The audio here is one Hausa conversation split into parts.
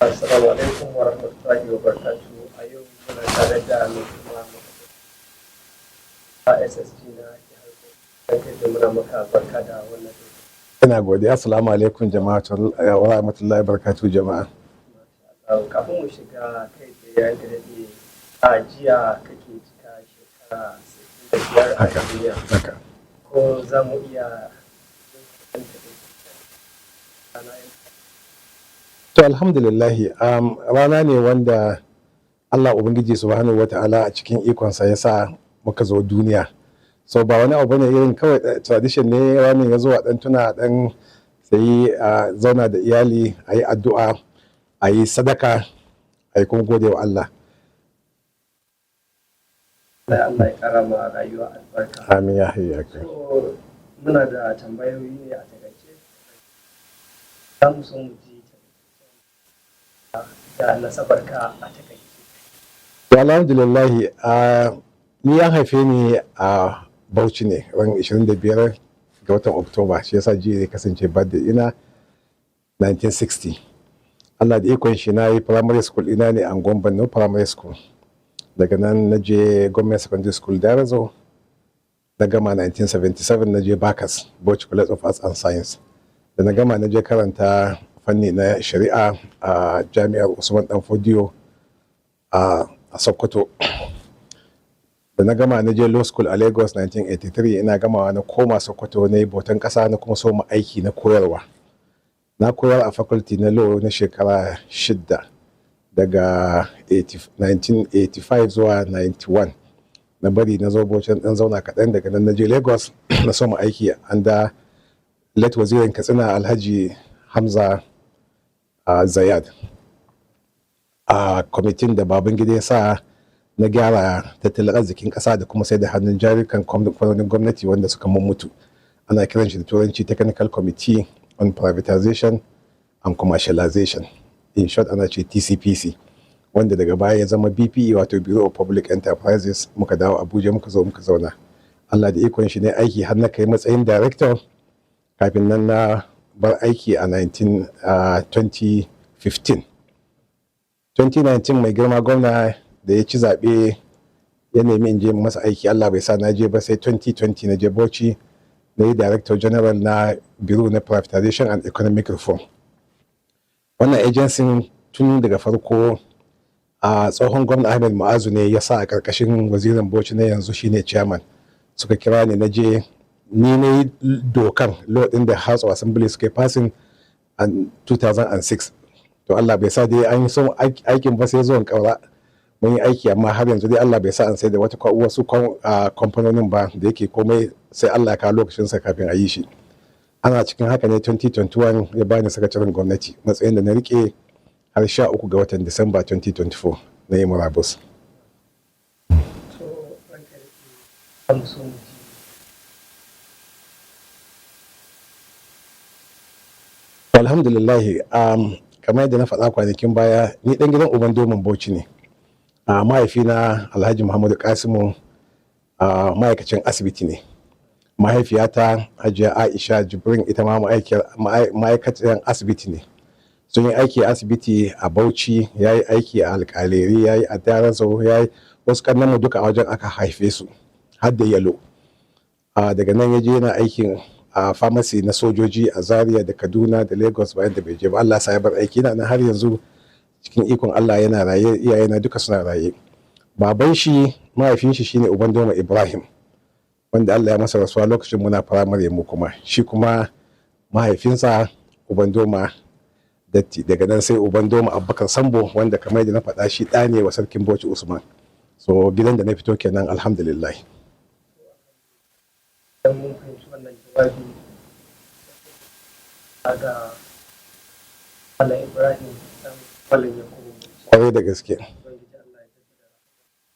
Assalamu alaikum wa rahmatullahi wa barakatuhu. A yau muna tare da mai girma SSG na jihar Bauchi. Da muna maka barka da wannan lokaci. Ina godiya. Assalamu alaikum jama'a wa rahmatullahi wa barakatuhu jama'a. Kafin mu shiga kai tsaye, ranka daɗe, a jiya kake cika shekara 65 a duniya. Haka. Ko za mu iya jin rana? To, alhamdulillahi, rana ne wanda Allah Ubangiji Subhanahu wa Ta'ala a cikin ikonsa ya sa muka zo duniya. So ba wani abu ne, irin kawai tradition ne, ranar ya zo a dan tuna, dan sai a zauna da iyali, a yi addu'a, a yi sadaka, a yi kuma gode wa Allah. Allah ya kara ma rayuwa albarka. Amin ya hayyu ya qayyum. So muna da tambayoyi ne a takaice. Za mu so mu ji da nasabarka a takaice. To, alhamdulillahi, ni an haife ni a Bauchi ne ran 25 ga watan Oktoba, shi yasa jiya ya kasance birthday ina, 1960. Allah da ikon shi, na yi primary school ina ne a Borno Primary School. Daga nan na je Government Secondary School Darazo. Na gama 1977, na je Bakas, Bauchi College of Arts and Science. Da na gama, na je karanta fanni na shari'a a Jami'ar Usman Dan Fodiyo a Sokoto. Da na gama, na je law school a Lagos 1983. Ina gamawa na koma Sokoto, na yi bautan ƙasa, na kuma soma aiki na koyarwa. Na koyar a faculty na law na shekara 6, daga 80 1985 zuwa 91. Na bari, na zo Bauchi dan zauna kaɗan. Daga nan na je Lagos, na soma aiki under late Wazirin Katsina, Alhaji Hamza Zayad, a kwamitin da Babangida ya sa na gyara tattalin arzikin ƙasa da kuma sai da hannun jarikan kamfanonin gwamnati wanda suka mutu. Ana kiran shi da Turanci Technical Committee on Privatization and Commercialization, in short ana ce TCPC, wanda daga baya ya zama BPE, wato Bureau of Public Enterprises. Muka dawo Abuja, muka zo muka zauna. Allah da ikon shi ne aiki har na kai matsayin director, kafin nan na bar aiki a 19, 2015. 2019, mai girma gwamna da ya ci zaɓe ya nemi in je masa aiki. Allah bai sa na je ba, sai 2020 na je Bauchi, na yi director general na Bureau na Privatization and Economic Reform. Wannan agency tun daga farko a tsohon gwamna Ahmed Mu'azu ne ya sa a ƙarƙashin Wazirin Bauchi na yanzu, shine chairman. Suka kira ni, na je ni na yi dokan law ɗin da House of Assembly suka yi passing in 2006. To, Allah bai sa dai an yi son aikin ba sai zuwan Kaura. Mun yi aiki, amma har yanzu dai Allah bai sa an sai da wata wasu kamfanonin ba, da yake komai sai Allah ya kawo lokacinsa kafin a yi shi. Ana cikin haka ne 2021 ya bani sakataren gwamnati, matsayin da na rike har 13 ga watan Disamba 2024 na yi murabus. To, ranka daɗe, mu so mu ji Alhamdulillahi, kamar yadda na faɗa kwanakin baya, ni ɗan gidan uban domin Bauchi ne. Mahaifina Alhaji Muhammadu Kasimu ma'aikacin asibiti ne. Mahaifiyata Hajiya Aisha Jibrin ita ma ma'aikacin asibiti ne. Sun yi aiki a asibiti a Bauchi, ya yi aiki a Alƙaleri, ya yi a Darazo, ya yi wasu. Mu duka a wajen aka haife su, har da Yalo. Daga nan ya je yana aikin a pharmacy na sojoji a Zaria da Kaduna da Lagos, bayan da bai je ba Allah sa ya bar aiki. Yana nan har yanzu, cikin ikon Allah yana raye. Iyayena duka suna raye. Baban shi, mahaifin shi, shine Uban Doma Ibrahim, wanda Allah ya masa rasuwa lokacin muna firamare mu kuma. Shi kuma mahaifinsa Uban Doma Datti. Daga nan sai Uban Doma Abubakar Sambo, wanda kamar yadda na faɗa shi ɗa ne wa Sarkin Bauchi Usman. So gidan da na fito kenan, alhamdulillah. Idan mun fahimci wannan jawabi ga Malam Ibrahim dan Malam Yakubu Bauchi. Kwarai da gaske. Ubangiji Allah ya jaddada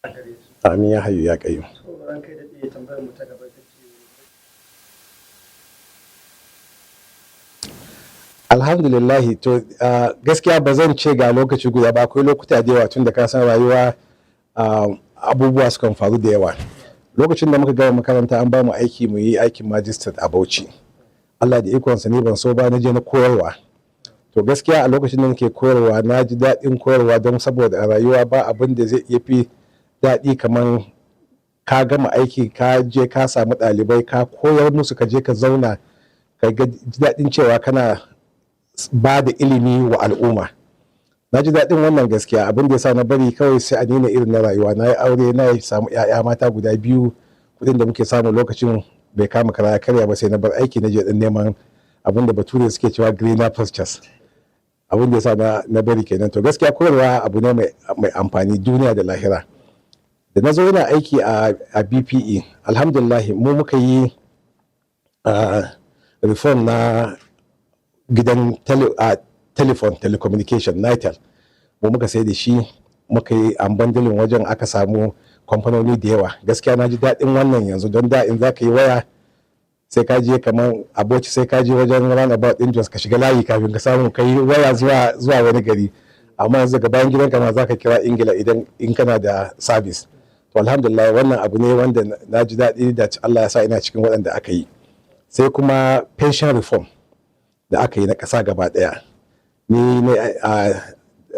a gare su. Amin ya hayyu ya qayyum. To, ranka daɗe, tambayar mu ta gaba ita ce Alhamdulillahi. To, gaskiya ba zan ce ga lokaci guda ba, akwai lokuta da yawa, tun da ka san rayuwa, abubuwa sukan faru da yawa. Lokacin da muka gama makaranta, an ba mu aiki mu yi aikin magistrate a Bauchi. Allah da ikonsa ne ban so ba, na je na koyarwa. To, To gaskiya, a lokacin da nake koyarwa na ji daɗin koyarwa, don saboda a rayuwa ba abin da zai iya fi daɗi kamar ka gama aiki, ka je ka samu ɗalibai, ka koyar musu, ka je ka zauna ka ga ji daɗin cewa kana ba da ilimi wa al'umma. Na ji daɗin wannan gaskiya. Abin da ya sa na bari kawai, sai a nuna irin na rayuwa, na yi aure, na samu 'ya'ya mata guda biyu. Kuɗin da muke samu lokacin bai kama kara ya karya ba, sai na bar aiki, na je ɗan neman abin da Bature suke cewa greener pastures. Abin da ya sa na bari kenan. To gaskiya koyarwa abu ne mai amfani duniya da lahira. Da na zo yana aiki a BPE, alhamdulillah, mu muka yi reform na gidan telephone, telecommunication, NITEL. Mu muka sai da shi, muka yi unbundling wajen, aka samu kamfanoni da yawa. Gaskiya na ji daɗin wannan yanzu, don da in za ka yi waya sai ka je kamar a Bauchi, sai ka je wajen roundabout ɗin Jos, ka shiga layi kafin ka samu ka yi waya zuwa wani gari. Amma yanzu daga bayan gidanka ma za ka kira Ingila idan in kana da service. To alhamdulillah, wannan abu ne wanda na ji daɗi da Allah ya sa ina cikin waɗanda aka yi. Sai kuma pension reform da aka yi na ƙasa gaba ɗaya, ni ne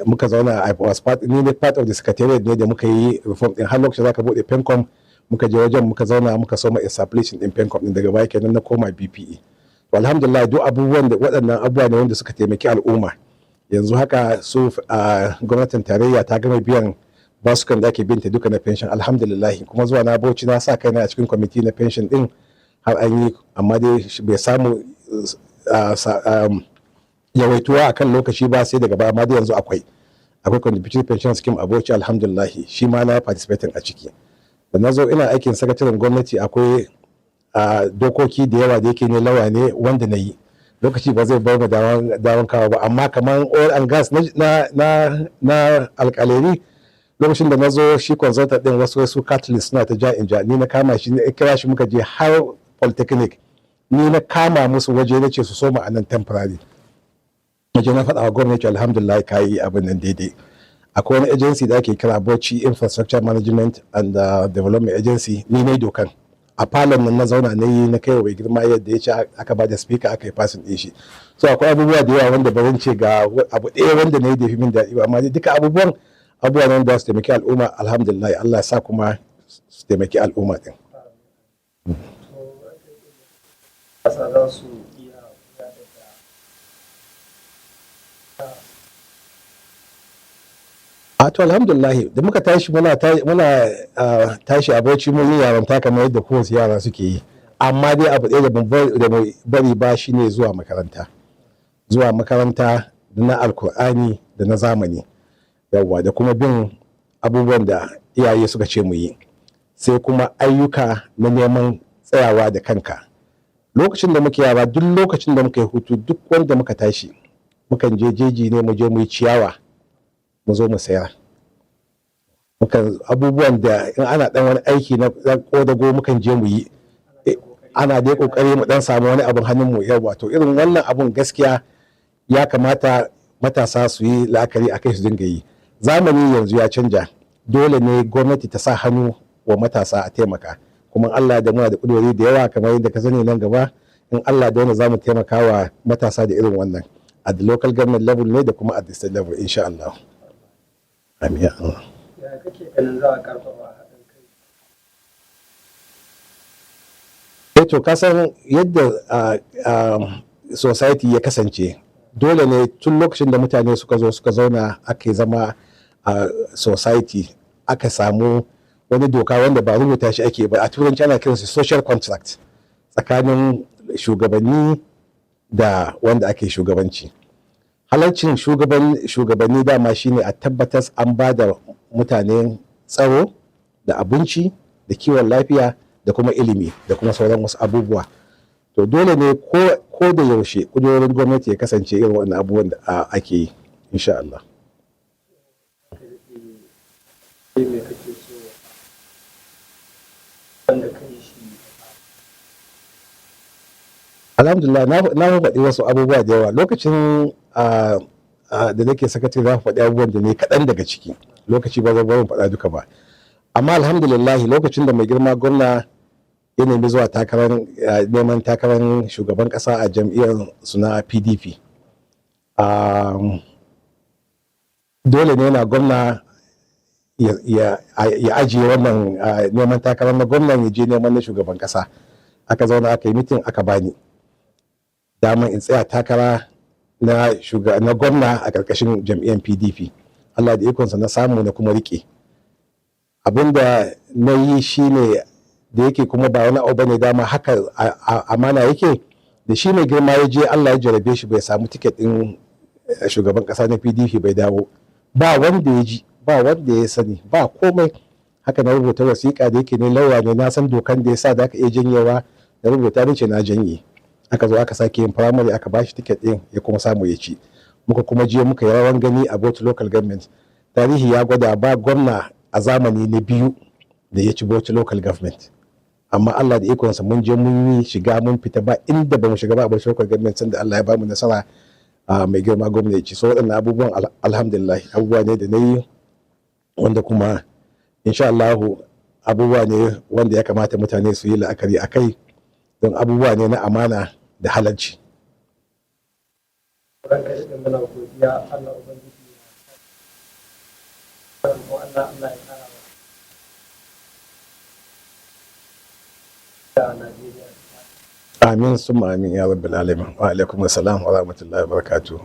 muka zauna, I was part, ni ne part of the secretariat ne da muka yi reform din. Har lokacin zaka bude PenCom, muka je wajen, muka zauna, muka soma establishing din PenCom din. Daga baya kenan na koma BPE. To alhamdulillah, duk abubuwan da waɗannan abubuwa ne wanda suka taimaki al'umma. Yanzu haka su gwamnatin tarayya ta gama biyan basukan da ake binta duka na pension, alhamdulillah. Kuma zuwa na Bauchi, na sa kaina a cikin kwamiti na pension din, har an yi, amma dai bai samu yawaituwa akan lokaci ba, sai daga baya. Amma dai yanzu akwai contributory pension scheme a Bauchi, alhamdulillah, shi ma na participating a ciki. Da na zo ina aikin sakataren gwamnati, akwai dokoki da yawa da yake ne lawa ne wanda na yi. Lokaci ba zai bar mu dawon kawo ba, amma kamar oil and gas na Alkaleri, lokacin da na zo shi consultant din, wasu catalyst suna ta ja in ja, ni na kama shi, ne kira shi, muka je har polytechnic, ni na kama musu waje, na ce su soma a nan temporary. Na je na faɗa wa gwamnati, alhamdulillah, ka yi abin nan daidai. Akwai wani agency da ake kira Bauchi Infrastructure Management and Development Agency, ni ne dokan a falon nan na zauna na yi, na kai wa mai girma yadda ya ce, aka ba da speaker, aka yi passing ɗin shi. So akwai abubuwa da yawa wanda ba zan ce ga abu ɗaya wanda na yi da fi min daɗi ba, amma dai duka abubuwan abubuwa ne wanda su taimaki al'umma. Alhamdulillah, Allah ya sa kuma su taimaki al'umma ɗin. Ƙasa za su iya gudanar da A to alhamdulillah, da muka tashi muna tashi a Bauchi, mun yi yaranta kamar yadda kowace yara suke yi, amma dai abu ɗaya da mu bari ba shine zuwa makaranta, zuwa makaranta da na Alkur'ani da na zamani, yawwa, da kuma bin abubuwan da iyaye suka ce mu yi. Sai kuma ayyuka na neman tsayawa da kanka. Lokacin da muke yara, duk lokacin da muka yi hutu, duk wanda muka tashi mukan je jeji ne, mu je mu yi ciyawa, mu zo mu sayar. Mukan abubuwan da in ana dan wani aiki na kodago mukan je mu yi. Ana dai kokari mu dan samu wani abun hannun mu, yawa. To irin wannan abun gaskiya ya kamata matasa su yi la'akari akai, su dinga yi. Zamani yanzu ya canja, dole ne gwamnati ta sa hannu wa matasa a taimaka. Kuma Allah da muna da kudurori da yawa, kamar yadda ka sani, nan gaba in Allah da wani za mu taimaka wa matasa da irin wannan at the local government level ne da kuma at the state level, insha Allah. Amin ya Allah. Ya kake ganin za a karfafa haɗin kai? Eh, to ka san yadda society ya kasance, dole ne tun lokacin da mutane suka zo suka zauna, aka zama a society, aka samu wani doka wanda ba rubuta shi ake ba, a Turanci ana kiransa social contract, tsakanin shugabanni da wanda ake shugabanci. Halarcin shugabanni dama shine a tabbatar an ba da mutane tsaro da abinci da kiwon lafiya da kuma ilimi da kuma sauran wasu abubuwa. To dole ne ko da yaushe kudurorin gwamnati ya kasance irin wannan abubuwan da ake yi, insha Allah. Me kake so wanda kai shi? Alhamdulillah, na faɗi wasu abubuwa da yawa lokacin da nake sakatare. Na faɗi abubuwan da ne kaɗan daga ciki, lokaci ba zan faɗa duka ba. Amma alhamdulillah, lokacin da mai girma gwamna ya nemi zuwa takarar, neman takarar shugaban ƙasa a jam'iyyar suna PDP, Dole ne yana gwamna ya ajiye wannan neman takarar na gwamnan, ya je neman na shugaban kasa. Aka zauna aka yi meeting, aka bani daman in tsaya takara na gwamna a ƙarƙashin jam'iyyar PDP. Allah da ikonsa na samu na kuma riƙe. Abinda na yi shine, da yake kuma ba wani abu bane, dama haka amana yake da shi. Mai girma ya je, Allah ya jarabe shi bai samu ticket din shugaban kasa na PDP, bai dawo ba. Wanda ya ji ba, wanda ya sani ba, komai. Haka na rubuta wasiƙa. Da yake ne lauya ne, na san dokan da ya sa da aka iya janyewa. Na rubuta, ni ce na janye. Aka zo aka sake yin primary, aka bashi ticket din, ya kuma samu ya ci. Muka kuma je muka yi rawan gani a Bauchi Local Government. Tarihi ya gwada ba gwamna a zamani na biyu da ya ci Bauchi Local Government. Amma Allah da ikonsa mun je mun yi shiga mun fita, ba inda ba mu shiga ba a Bauchi Local Government sanda Allah ya bamu nasara a mai girma gwamna ya ci. So waɗannan abubuwan, alhamdulillah, abubuwa ne da na yi wanda kuma insha Allahu abubuwa ne wanda ya kamata mutane su yi la'akari a kai, don abubuwa ne na amana da halalci. Ranka daɗe, muna godiya. Allah Ubangiji ya Allah, Allah ya kara wa da Najeriya. Amin summa amin ya rabbil alamin. Wa alaikum assalam wa rahmatullahi wa barakatuh.